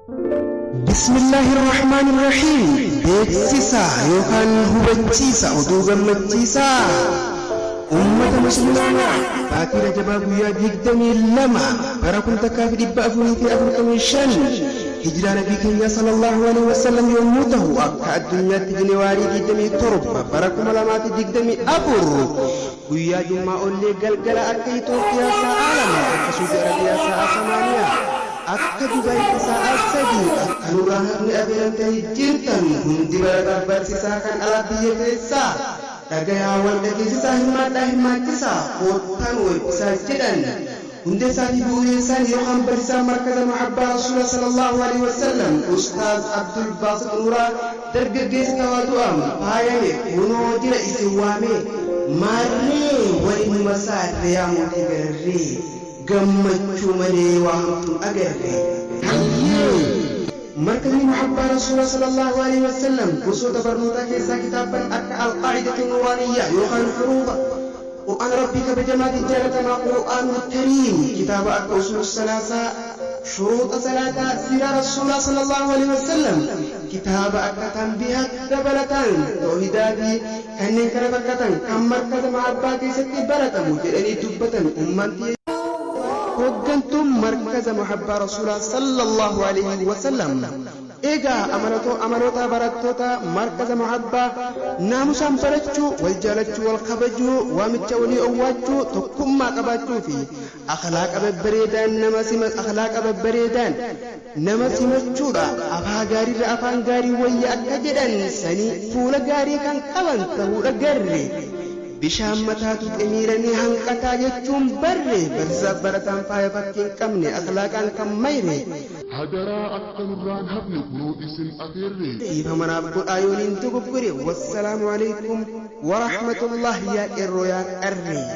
Bismillahirrahmanirrahiim. Beeksisa yookaan hubachiisa oduu gammachiisaa. Uummata musliimaa baatii Rajabaa guyyaa 22 bara 1445 hijiraa nabii keenyaa sallallahu alaihi wasallam yommuu ta'u, akka addunyaatti January 27 bara 2024 guyyaa Jummaa ollee galgala, akka Itoophiyaa sa'a 2, akka Suudi Arabiyaa sa'a 8, akka Dubaayitti sa'a 3, akka nurraan hafne afeeramtanii jirtan. Hundi barataaf barsiisaa kan alaa biyya keessaa dhagayaa, wal dhageessisaa, hirmaadhaa, hirmaachisaa, koottaan weebbisaa jedhan hundeessaa fi bu'uureessaan yookaan barsiisaan markaza Mahabbaa Rasuula sallallahu alaihi wasallam, Ustaaz Abdul Baasit Nuuraa, dargaggeessa tawaadu'aan faayame, kunoo jira isin waamee. Maarree waliin nu masaarree, yaa mootii gararree, gammachuu malee waa hamtuun agarre. Hayyee, markazni Mahabbaa Rasuula sallallahu alaihi wasallam gosoota barnootaa keessaa kitaabban akka Alqaacidatu Nuuraaniyyaa yookaan huruufa Qur'aana Rabbii kabajamaatiin jaalatamaa Qur'aanul Kariim, kitaaba akka Usuulu Salaasaa, shuruuxa salaataa, siiraa Rasuulaa sallallahu alaihi wasallam, kitaaba akka Tanbiihaat, dabalataan toohidaa fi kanneen kana fakkaatan kan markaza Mahabbaa keessatti baratamu jedhanii dubbatan ummaan tiyya, hooggantuun markaza Mahabbaa Rasuulaa sallallahu alaihi wasallam. Egaa amanatoo amaloota barattoota markaza Mahabbaa: naamusaan barachuu, wal jaalachuu, wal kabajuu, waamicha walii owwaachuu, tokkummaa qabaachuu fi akhlaaqa babbareedaan nama simachuudha. Afaa gaariirra afaan gaarii wayya akka jedhan sanii, fuula gaarii kan qaban ta'uudha garre. Bishaan mataa tuqe miila ni hanqataa jechuun barre. Barsiisaaf barataan faaya fakkii hin qabne, akhlaaqaan kan mayre. Hadaraa akka nurraan hafne kunoo isin afeerre. Dhiifama naaf godhaa yooniin dogoggore. Wassalaamu alaikum warahmatullahi, yaa qeerroo, yaa qarree.